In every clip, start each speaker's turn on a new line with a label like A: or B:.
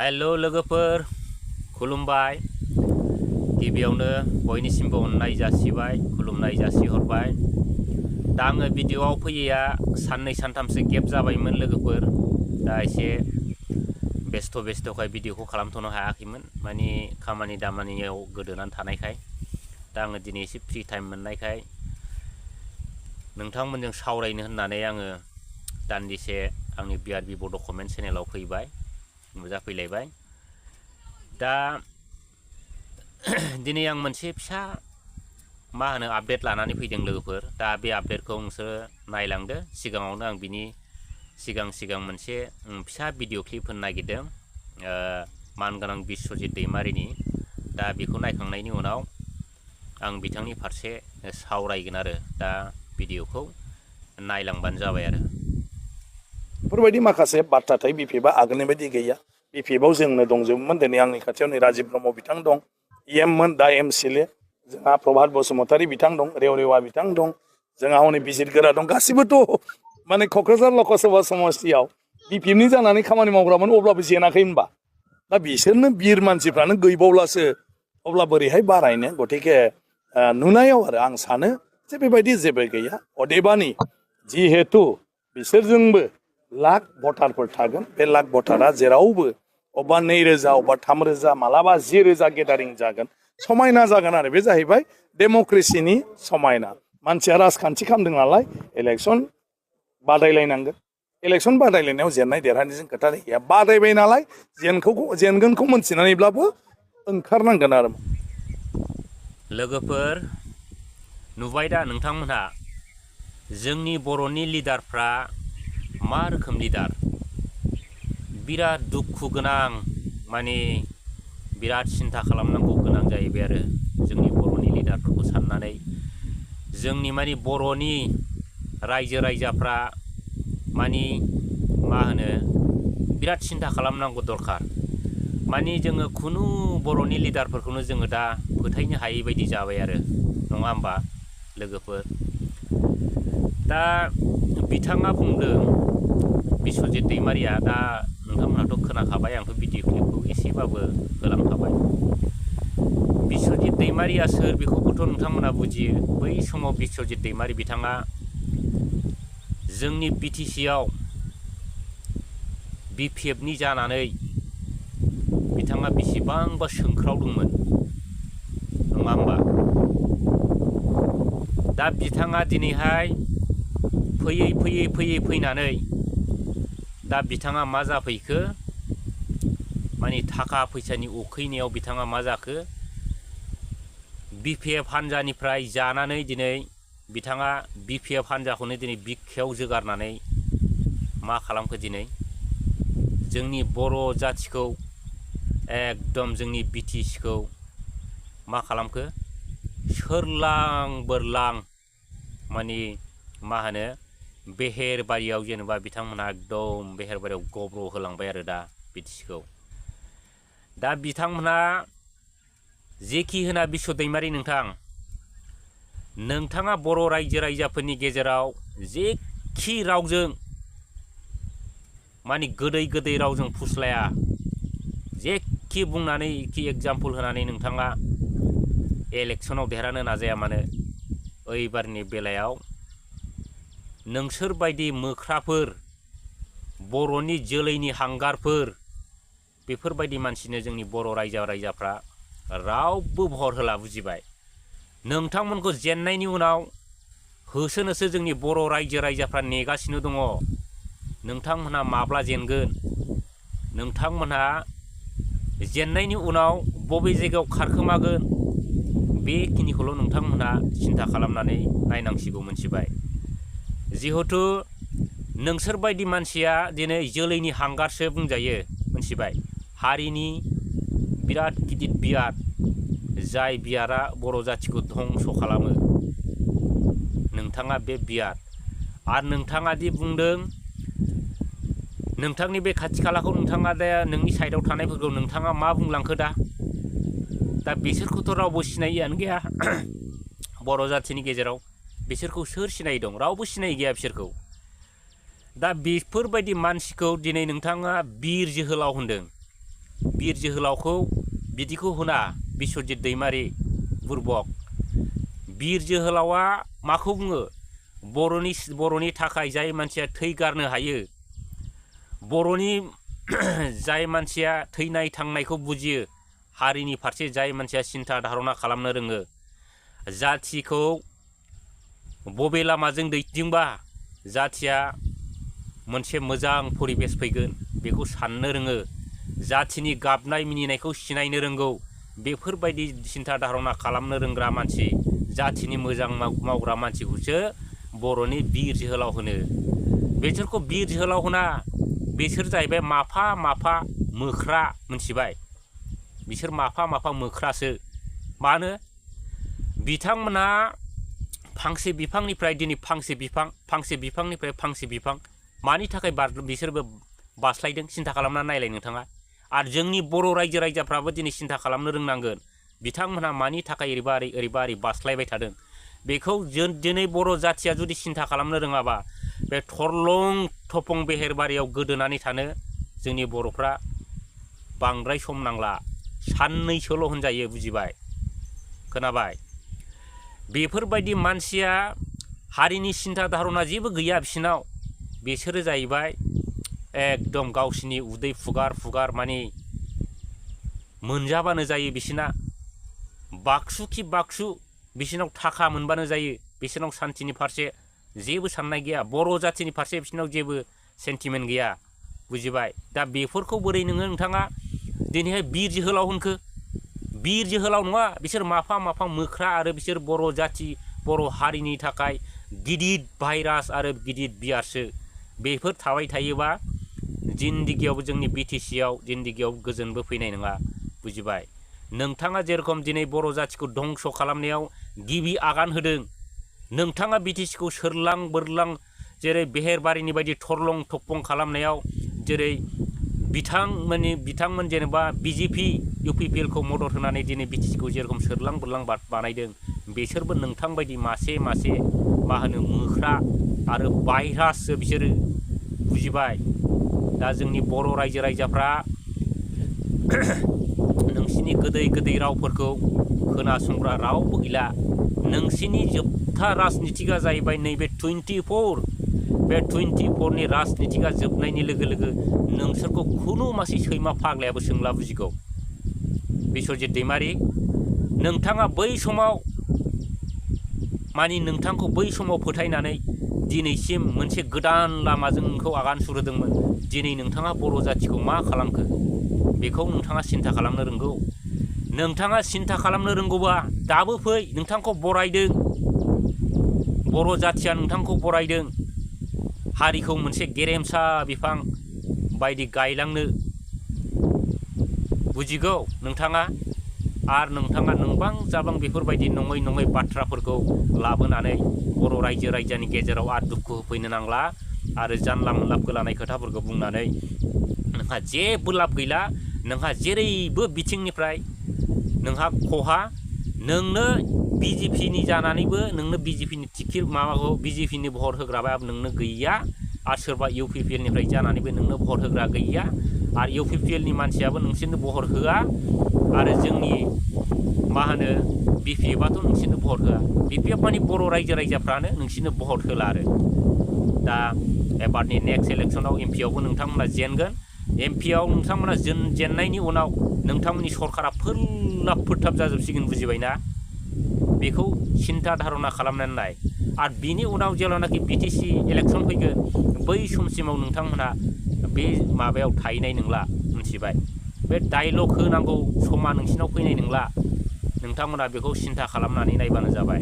A: Hello लोगोफोर खुलुमबाय गिबियावनो बयनिसिमबो अननाय जासिबाय खुलुमनाय जासिहरबाय दा आङो भिडिअआव फैयैया साननै सानथामसो गेप जाबायमोन लोगोफोर दा एसे बेस्थ'खाय भिडिअखौ खालामथ'नो हायाखैमोन माने खामानि दामानियाव गोदोनानै थानायखाय दा आङो दिनै एसे फ्रि टाइम मोननायखाय नोंथांमोनजों सावरायनो होननानै आङो दान्दिसे आंनि बिआरबि बड' कमेन्ट चेनेलाव फैबाय नुजाफैलायबाय दा दिनै आं मोनसे फिसा मा होनो आपडेट लानानै फैदों लोगोफोर दा बे आपडेटखौ नोंसोर नायलांदो सिगाङावनो आं बिनि सिगां मोनसे फिसा भिडिअ क्लिप होनो नागिरदों मानगोनां बिस्वजित दैमारिनि दा बेखौ नायखांनायनि उनाव आं बिथांनि फारसे सावरायगोन आरो दा भिडिअखौ नायलांबानो जाबाय आरो
B: बेफोरबायदि माखासे बाथ्रा थायो बिपिएफआ आगोलनि बायदि गैया बिपिएफआव जोंनो दंजोबोमोन दिनै आंनि खाथियाव नै राजिब ब्रह्म बिथां दं इएममोन दा एमसिएलए जोंहा प्रभात बसुमतारी बिथां दं रेवरेवा बिथां दं जोंहा हनै बिजिरगोरा दं गासिबोथ' माने क'क्राझार लकसभा समस्तियाव बिपिएफनि जानानै खामानि मावग्रामोन अब्लाबो जेनाखै होनबा दा बिसोरनो बिर मानसिफ्रानो गैबावलासो अब्ला बोरैहाय बारायनो गतिके नुनायाव आरो आं सानो जे बेबायदि जेबो गैया अदेबानि जिहेतु बिसोरजोंबो लाख भटारफोर थागोन बे लाख भटारा जेरावबो अबेबा 2000 अबेबा 3000 मालाबा 10,000 गेदारिं जागोन समायना जागोन आरो बे जाहैबाय डेम'क्रेसिनि समायना मानसिया राजखान्थि खालामदों नालाय इलेक्सन बादायलायनांगोन इलेक्सन बादायलायनायाव जेननाय देरहानायजों खोथा गैया बादायबाय नालाय जेनगोनखौ मोनथिनानैब्लाबो ओंखारनांगोन आरो
A: लोगोफोर नुबाय दा नोंथांमोनहा जोंनि बर'नि लिडारफ्रा मा रोखोम लिडार बिराद दुखु गोनां माने बिराद सिन्था खालामनांगौ गोनां जाहैबाय आरो जोंनि बर'नि लिडारफोरखौ साननानै जोंनि माने बर'नि रायजो राजाफ्रा माने मा होनो बिराद सिन्था खालामनांगौ दरखार माने जोङो खुनु बर'नि लिडारफोरखौनो जोङो दा फोथायनो हायै बायदि जाबाय आरो नङा होमबा लोगोफोर दा बिथाङा बुंदों बिस्वजित दैमारिया दा नोंथांमोनहाथ' खोनाखाबाय आंथ' भिडिअ क्लिपखौ एसेबाबो होलांखाबाय बिस्वजित दैमारिया सोर बेखौबोथ' नोंथांमोनहा बुजियो बै समाव बिस्वजित दैमारि बिथाङा जोंनि बिटिसिआव बिपिएफनि जानानै बिथाङा बेसेबांबा सोंख्रावदोंमोन नङा होमबा दा बिथाङा दिनैहाय फैयै फैनानै दा बिथाङा मा जाफैखो माने थाखा फैसानि उखैनायाव बिथाङा मा जाखो बिपिएफ हान्जानिफ्राय जानानै दिनै बिथाङा बिपिएफ हान्जाखौनो दिनै बिखायाव जोगारनानै मा खालामखो दिनै जोंनि बर' जाथिखौ एकदम जोंनि बिटिसिखौ मा खालामखो सोरलां बोरलां माने मा होनो बेहेरबारियाव जेनेबा बिथांमोनहा एकदम बेहेरबारियाव गब्र होलांबाय आरो दा बिटिसिखौ दा बिथांमोनहा जेखि होना बिस्व दैमारि नोंथाङा बर' रायजो राजाफोरनि गेजेराव जेखि रावजों माने गोदै रावजों फुस्लाया जेखि बुंनानै कि एग्जाम्पल होनानै नोंथाङा इलेक्सनाव देरहानो नाजाया मानो ओइबारनि बेलायाव नोंसोरबायदि मोख्राफोर बर'नि जोलैनि हांगारफोर बेफोरबायदि मानसिनो जोंनि बर' रायजाफ्रा रावबो भट होला बुजिबाय नोंथांमोनखौ जेननायनि उनाव होसोनोसो जोंनि बर' रायजो राजाफ्रा नेगासिनो दङ नोंथांमोनहा माब्ला जेनगोन नोंथांमोनहा जेननायनि उनाव बबे जायगायाव खारखोमागोन बेखिनिखौल' नोंथांमोनहा सिन्था खालामनानै नायनांसिगौ मोनथिबाय जिहेथु नोंसोरबायदि मानसिया दिनै जोलैनि हांगारसो बुंजायो मोनथिबाय हारिनि बिराद गिदिर बियाद जाय बियादा बर' जाथिखौ धंस' खालामो नोंथाङा बे बियाद आरो नोंथाङा दि बुंदों नोंथांनि बे खाथि खालाखौ नोंथाङा दा नोंनि साइडआव थानायफोरखौ नोंथाङा मा बुंलांखो दा बिसोरखौथ' रावबो सिनायियानो गैया बर' जाथिनि गेजेराव बिसोरखौ सोर सिनाय दं रावबो सिनाय गैया बिसोरखौ दा बेफोरबायदि मानसिखौ दिनै नोंथाङा बिर जोहोलाव होनदों बिर जोहोलावखौ बिदिखौ होना बिस्वजित दैमारि बुरबक बिर जोहोलावा माखौ बुङो बर'नि थाखाय जाय मानसिया थै गारनो हायो बर'नि जाय मानसिया थैनाय थांनायखौ बुजियो हारिनि फारसे जाय मानसिया सिन्था धारना खालामनो रोङो जाथिखौ बबे लामाजों दैथिंबा जाथिया मोनसे मोजां परिबेस फैगोन बेखौ साननो रोङो जाथिनि गाबनाय मिनिनायखौ सिनायनो रोंगौ बेफोरबायदि सिन्था धारना खालामनो रोंग्रा मानसि जाथिनि मोजां मावग्रा मानसिखौसो बर'नि बिर जोहोलाव होनो बिसोरखौ बिर जोहोलाव होना बिसोर जाहैबाय माफा माफा मोख्रा मोनथिबाय बिसोर माफा माफा मोख्रासो मानो बिथांमोनहा फांसे बिफांनिफ्राय दिनै फांसे बिफांनिफ्राय फांसे बिफां मानि थाखाय बिसोरबो बास्लायदों सिन्था खालामना नायलाय नोंथाङा आरो जोंनि बर' रायजो राजाफ्राबो दिनै सिन्था खालामनो रोंनांगोन बिथांमोनहा मानि थाखाय ओरैबा बास्लायबाय थादों बेखौ जों दिनै बर' जाथिया जुदि सिन्था खालामनो रोङाबा बे थरलं थफं बेहेरबारियाव गोदोनानै थानो जोंनि बर'फ्रा बांद्राय सम नांला साननैसोल' होनजायो बुजिबाय खोनाबाय बेफोरबायदि मानसिया हारिनि सिन्था धारना जेबो गैया बिसिनाव बिसोरो जाहैबाय एकदम गावसिनि उदै फुगार माने मोनजाबानो जायो बिसिना बाक्सु खि बाक्सु बिसिनाव थाखा मोनबानो जायो बिसिनाव सान्तिनि फारसे जेबो साननाय गैया बर' जाथिनि फारसे बिसिनाव जेबो सेन्टिमेन्ट गैया बुजिबाय दा बेफोरखौ बोरै नोंथाङा दिनैहाय बिर जोहोलाव होनखो बिर जोहोलाव नङा बिसोर माफा माफा मोख्रा आरो बिसोर बर' जाथि बर' हारिनि थाखाय गिदिर भाइरास आरो गिदिर बियारसो बेफोर थाबाय थायोबा जिन्दगियाव जोंनि बिटिसिआव जिन्दगियाव गोजोनबो फैनाय नङा बुजिबाय नोंथाङा जेरखम दिनै बर' जाथिखौ धंस खालामनायाव गिबि आगान होदों नोंथाङा बिटिसिखौ सोरलां बोरलां जेरै बेहेरबारिनि बायदि थरलं थफं खालामनायाव जेरै बिथांमोन जेनेबा बिजेपि इउपिपिएलखौ मदद होनानै दिनै बिटिसिखौ जेरखम सोरलां बोरलां बानायदों बिसोरबो नोंथां बायदि मासे मा होनो मोख्रा आरो भाइराससो बिसोरो बुजिबाय दा जोंनि बर' रायजो राजाफ्रा नोंसिनि गोदै रावफोरखौ खोनासंग्रा रावबो गैला नोंसिनि जोबथा राजनितिका जाहैबाय नैबे 24 बे 24नि राजनितिका जोबनायनि लोगो लोगो नोंसोरखौ खुनु मासे सैमा फाग्लायाबो सोंला बुजिगौ बिस्वजित दैमारि नोंथाङा बै समाव मानि नोंथांखौ बै समाव फोथायनानै दिनैसिम मोनसे गोदान लामाजों नोंखौ आगान सुरहोदोंमोन दिनै नोंथाङा बर' जाथिखौ मा खालामखो बेखौ नोंथाङा सिन्था खालामनो रोंगौ नोंथाङा सिन्था खालामनो रोंगौबा दाबो फै नोंथांखौ बरायदों बर' जाथिया नोंथांखौ बरायदों हारिखौ मोनसे गेरेमसा बिफां बायदि गायलांनो बुजिगौ नोंथाङा आरो नोंथाङा नंबां जाबां बेफोरबायदि नङै बाथ्राफोरखौ लाबोनानै बर' रायजो राजानि गेजेराव आरो दुखु होफैनो नांला आरो जानला मोनला फोलानाय खोथाफोरखौ बुंनानै नोंहा जेबो लाब गैला नोंहा जेरैबो बिथिंनिफ्राय नोंहा खहा नोंनो बिजेपिनि जानानैबो नोंनो बिजेपिनि टिकेट माबाखौ बिजेपिनि भट होग्राबा नोंनो गैया आरो सोरबा इउपिपिएलनिफ्राय जानानैबो नोंनो भट होग्रा गैया आरो इउपिपिएलनि मानसियाबो नोंसोरनो भट होआ आरो जोंनि मा होनो बिपिएफआथ' नोंसोरनो भट होआ बिपिएफ माने बर' रायजो राजाफ्रानो नोंसोरनो भट होला आरो दा एबारनि नेक्स्ट इलेक्सनाव एमपिआवबो नोंथांमोना जेनगोन एमपिआव नोंथांमोना जेननायनि उनाव नोंथांमोननि सरकारा फोरलाब जाजोबसिगोन बुजिबायना बेखौ सिन्था धारना खालामनानै नाय आरो बिनि उनाव जेब्लानाखि बिटिसि इलेक्सन फैगोन बै समसिमाव नोंथांमोनहा बे माबायाव थाहैनाय नंला मिथिबाय बे डायलग होनांगौ समा नोंसिनाव फैनाय नंला नोंथांमोना बेखौ सिन्था खालामनानै नायबानो जाबाय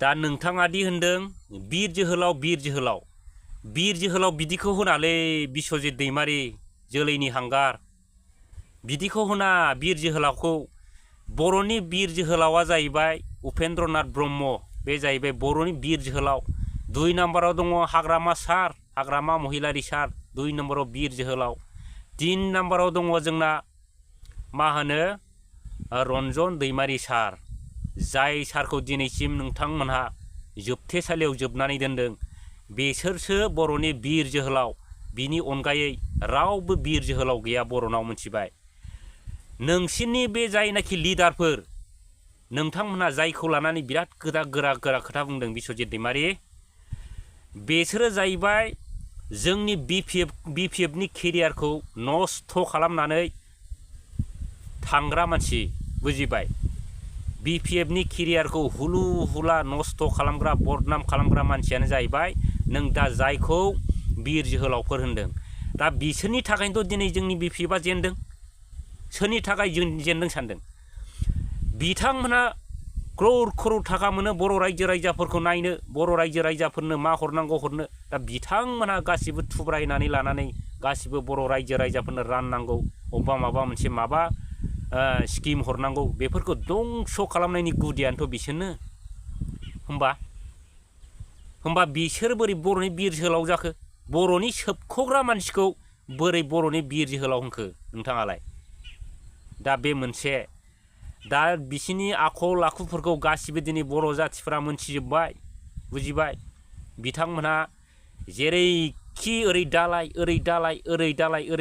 A: दा नोंथाङा दि होनदों बिर जोहोलाव बिदिखौ होनालै बिस्वजित दैमारि जोलैनि हांगार बिदिखौ होना बिर जोहोलावखौ बर'नि बिर जोहोलावा जाहैबाय उपेन्द्रनाथ ब्रह्म बे जाहैबाय बर'नि बिर जोहोलाव 2 नाम्बाराव दङ हाग्रामा महिलारि सार 2 नाम्बाराव बिर जोहोलाव 3 नाम्बाराव दङ जोंना मा होनो रन्जन दैमारि सार जाय सारखौ दिनैसिम नोंथांमोनहा जोबथेसालियाव जोबनानै दोनदों बिसोरसो बर'नि बिर जोहोलाव बिनि अनगायै रावबो बिर जोहोलाव गैया बर'नाव मोनथिबाय। नोंसिनि बे जायनाखि लिडारफोर नोंथांमोनहा जायखौ लानानै बिराद गोरा खोथा बुंदों बिस्वजित दैमारी, बेसोरो जाहैबाय जोंनि BPFनि केरियारखौ नस्थ' खालामनानै थांग्रा मानसि, बुजिबाय? BPFनि केरियारखौ हुलु हुला नस्थ' खालामग्रा बदनाम खालामग्रा मानसियानो जाहैबाय नों दा जायखौ बिर जोहोलावफोर होनदों। दा बिसोरनि थाखायनोथ' दिनै जोंनि BPFआ जेनदों। सोरनि थाखाय जों जेनदों सानदों? बिथांमोना क्रर थाखा मोनो बर' रायजो राजाफोरखौ नायनो, बर' रायजो राजाफोरनो मा हरनांगौ हरनो। दा बिथांमोनहा गासिबो थुब्रायनानै लानानै गासिबो बर' रायजो राजाफोरनो राननांगौ, अबेबा माबा मोनसे स्किम हरनांगौ, बेफोरखौ दंस' खालामनायनि गुदियानोथ' बिसोरनो। होमबा बिसोर बोरै बर'नि बिर जोहोलाव जाखो? बर'नि सोबख'ग्रा मानसिखौ बोरै बर'नि बिर जोहोलाव होनखो नोंथाङालाय? दा बे मोनसे, दा बिसिनि आखल आखुफोरखौ गासिबो दिनै बर' जाथिफोरा मोनथिजोब्बाय, बुजिबाय? बिथांमोनहा जेरैखि ओरै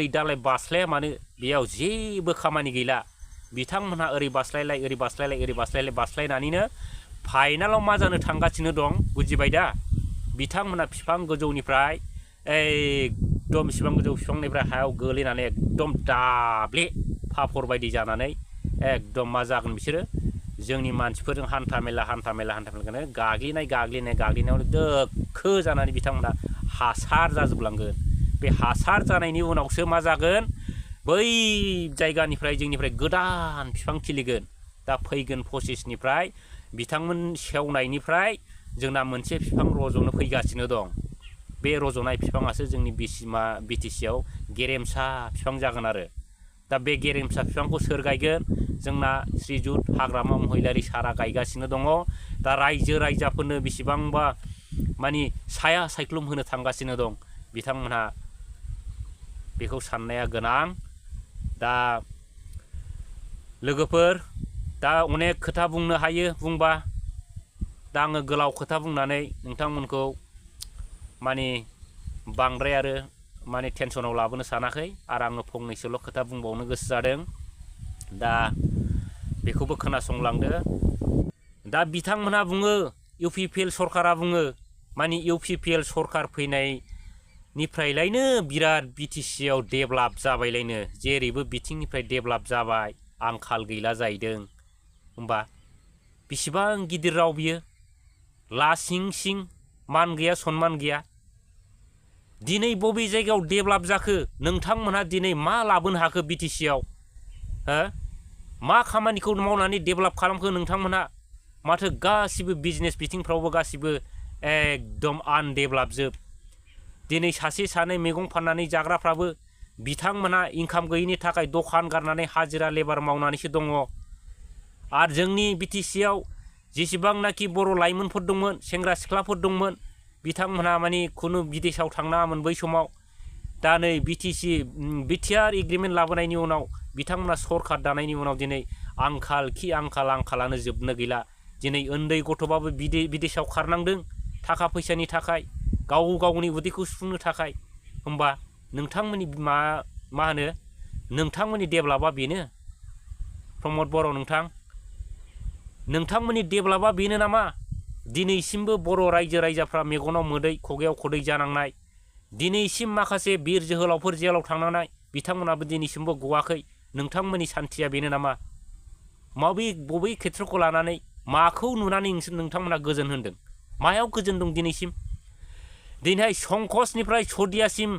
A: दालाय बास्लाया मानो बेयाव जेबो खामानि गैला। बिथांमोनहा ओरै बास्लायनानैनो फाइनालाव मा जानो थांगासिनो दं, बुजिबाय दा? बिथांमोनहा बिफां गोजौनिफ्राय एकदम बिसिबां गोजौ बिफांनिफ्राय हायाव गोलैनानै एकदम दाब्ले पापर बायदि जानानै एकदम मा जागोन बिसोरो जोंनि मानसिफोरजों हान्था मेलाखौनो गाग्लिनायावनो दोखो जानानै बिथांमोना हासार जाजोबलांगोन। बे हासार जानायनि उनावसो मा जागोन, बै जायगानिफ्राय जोंनिफ्राय गोदान बिफां खिलिगोन। दा फैगोन 25निफ्राय बिथांमोन सेवनायनिफ्राय जोंना मोनसे बिफां रज'नो फैगासिनो दं। बे रज'नाय बिफाङासो जोंनि BTCआव गेरेमसा बिफां जागोन आरो। दा बे गेरेमसा बिफांखौ सोर गायगोन? जोंना श्रीजुत हाग्रामा महिलारि सारा गायगासिनो दङ। दा रायजो राजाफोरनो बेसेबांबा मानि साया सायख्लुम होनो थांगासिनो दं। बिथांमोनहा बेखौ साननाया गोनां। दा लोगोफोर, दा अनेक खोथा बुंनो हायो बुंबा, दा आङो गोलाव खोथा बुंनानै नोंथांमोनखौ माने बांद्राय आरो माने टेनसनाव लाबोनो सानाखै, आरो आङो फंनैसोल' खोथा बुंबावनो गोसो जादों। दा बेखौबो खोनासंलांदो। दा बिथांमोनहा बुङो, UPPL सरकारा बुङो, माने UPPL सरकार फैनायनिफ्रायलायनो बिराद BTCआव डेभेलप जाबायलायनो, जेरैबो बिथिंनिफ्राय डेभेलप जाबाय, आंखाल गैला जाहैदों। होमबा बेसेबां गिदिर राव बियो? लासिं सिं, मान गैया सनमान गैया। दिनै बबे जायगायाव डेभेलप जाखो? नोंथांमोनहा दिनै मा लाबोनो हाखो BTCआव? मा खामानिखौ मावनानै डेभेलप खालामखो नोंथांमोनहा? माथो गासिबो बिजनेस बिथिंफ्रावबो गासिबो एकदम आनडेभेलप जोब। दिनै सासे सानै मैगं फाननानै जाग्राफ्राबो बिथांमोनहा इनकाम गैयिनि थाखाय दखान गारनानै हाजिरा लेबार मावनानैसो दङ। आरो जोंनि BTCआव जेसेबांनाखि बर' लाइमोनफोर दंमोन, सेंग्रा सिख्लाफोर दंमोन, बिथांमोनहा माने खुनु बिदेशआव थांनाङामोन बै समाव। दा नै बिटिआर एग्रिमेन्ट लाबोनायनि उनाव, बिथांमोना सरकार दानायनि उनाव दिनै आंखालानो जोबनो गैला। दिनै उन्दै गथ'बाबो बिदेशआव खारनांदों थाखा फैसानि थाखाय, गावनि उदैखौ सुफुंनो थाखाय। होमबा नोंथांमोननि मा होनो, नोंथांमोननि डेभेलपआ बेनो? प्रमद बर' नोंथांमोननि डेभेलपआ बेनो नामा? दिनैसिमबो बर' रायजो राजाफ्रा मेगनाव मोदै खुगायाव खदै जानांनाय, दिनैसिम माखासे बिर जोहोलावफोर जेलाव थांनांनाय, बिथांमोनाबो दिनैसिमबो गवाखै। नोंथांमोननि सान्थिया बेनो नामा? बबे खेत्रखौ लानानै, माखौ नुनानै नोंथांमोना गोजोन होनदों? मायाव गोजोन दं दिनैसिम? दिनैहाय संकसनिफ्राय सदियासिम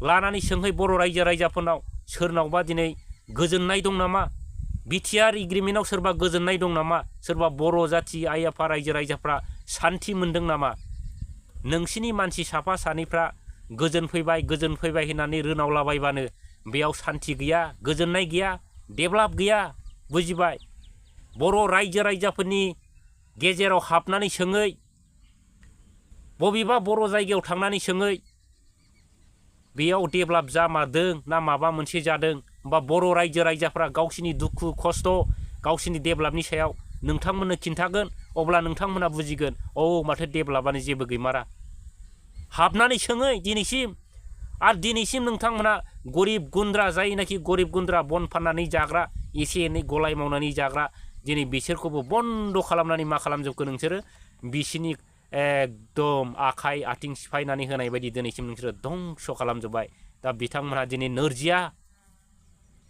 A: लानानै सोंहै बर' रायजो राजाफोरनाव, सोरनावबा दिनै गोजोननाय दं नामा? बिटिआर एग्रिमेन्टआव सोरबा गोजोननाय दं नामा? सोरबा बर' जाथि आइ आफा रायजो राजाफ्रा सान्थि मोनदों नामा? नोंसिनि मानसि साफा सानैफ्रा गोजोन फैबाय होननानै रोनावलाबायबानो बेयाव सान्थि गैया, गोजोननाय गैया, डेभेलप गैया, बुजिबाय? बर' रायजो राजाफोरनि गेजेराव हाबनानै सोङै, बबेबा बर' जायगायाव थांनानै सोङै, बेयाव डेभेलप जामारदों ना माबा मोनसे जादों? होमबा बर' रायजो राजाफ्रा गावसिनि दुखु खस्थ', गावसिनि डेभेलपनि सायाव नोंथांमोननो खिन्थागोन, अब्ला नोंथांमोना बुजिगोन, माथो डेभेलपआनो जेबो गैमारा। हाबनानै सोङै दिनैसिम आरो दिनैसिम नोंथांमोना गरिब गुन्द्रा जायनाखि गरिब गुन्द्रा बन फाननानै जाग्रा एसे एनै गलाय मावनानै जाग्रा दिनै बिसोरखौबो बन्द' खालामनानै मा खालामजोबखो नोंसोरो बिसिनि एकदम आखाइ आथिं सिफायनानै होनाय बायदि दिनैसिम नोंसोरो धंस' खालामजोब्बाय। दा बिथांमोनहा दिनै नोरजिया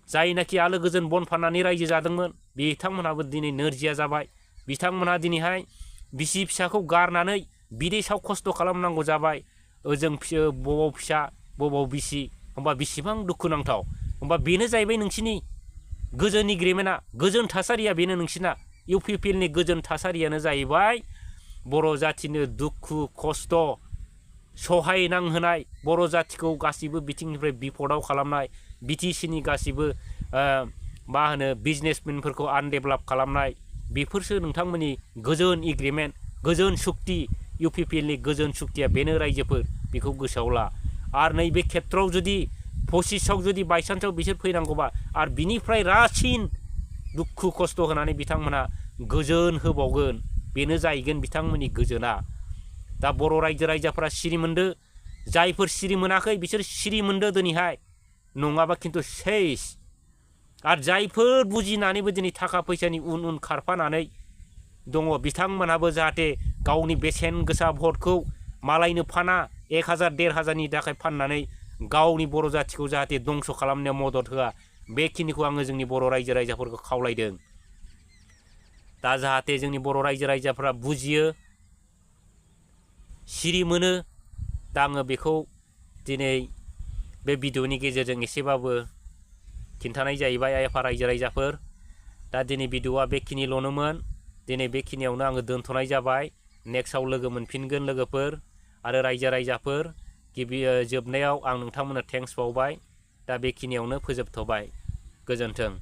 A: जायनाखि आलो गोजोन बन फाननानै रायजो जादोंमोन बिथांमोनहाबो दिनै नोरजिया जाबाय। बिथांमोनहा दिनैहाय बिसि फिसाखौ गारनानै बिदेशआव खस्थ' खालामनांगौ जाबाय। ओजों बबाव फिसा बबाव बिसि होमबा बेसेबां दुखुनांथाव। होमबा बेनो जाहैबाय नोंसिनि गोजोन एग्रिमेन्टआ, गोजोन थासारिया बेनो नोंसिना UPPLनि गोजोन थासारियानो जाहैबाय बर' जाथिनो दुखु खस्थ' सहायनांहोनाय, बर' जाथिखौ गासिबो बिथिंनिफ्राय बिपदआव खालामनाय, BTCनि गासिबो मा होनो बिजनेसमेनफोरखौ आनडेभेलप खालामनाय, बेफोरसो नोंथांमोननि गोजोन एग्रिमेन्ट, गोजोन सुक्ति। UPPLनि गोजोन सुक्तिया बेनो रायजोफोर, बेखौ गोसोआव ला। आरो नैबे खेथ्रआव जुदि 25आव जुदि बायसान्सआव बिसोर फैनांगौबा आरो बिनिफ्राय रासिन दुखु खस्थ' होनानै बिथांमोनहा गोजोन होबावगोन, बेनो जाहैगोन बिथांमोननि गोजोना। दा बर' रायजो राजाफ्रा सिरि मोनदो, जायफोर सिरि मोनाखै बिसोर सिरि मोनदो दिनैहाय, नङाबा खिन्थु सेस। आरो जायफोर बुजिनानैबो दिनै थाखा फैसानि उन उन खारफानानै दङ बिथांमोनहाबो जाहाथे गावनि बेसेन गोसा भटखौ मालायनो फाना 1000 1500नि थाखाय फाननानै गावनि बर' जाथिखौ जाहाथे दंस' खालामनायाव मदद होआ, बेखिनिखौ आङो जोंनि बर' रायजो राजाफोरखौ खावलायदों। दा जाहाथे जोंनि बर' रायजो राजाफ्रा बुजियो, सिरि मोनो। दा आङो बेखौ दिनै बे भिडिअनि गेजेरजों एसेबाबो खिन्थानाय जाहैबाय आइ आफा रायजो राजाफोर। दा दिनै भिडिअआ बेखिनिल'नोमोन, दिनै बेखिनियावनो आङो दोनथ'नाय जाबाय। नेक्स्टआव लोगो मोनफिनगोन लोगोफोर आरो रायजो राजाफोर। जोबनायाव आं नोंथांमोननो थेंक्स बावबाय। दा बेखिनियावनो फोजोबथ'बाय, गोजोन्थों।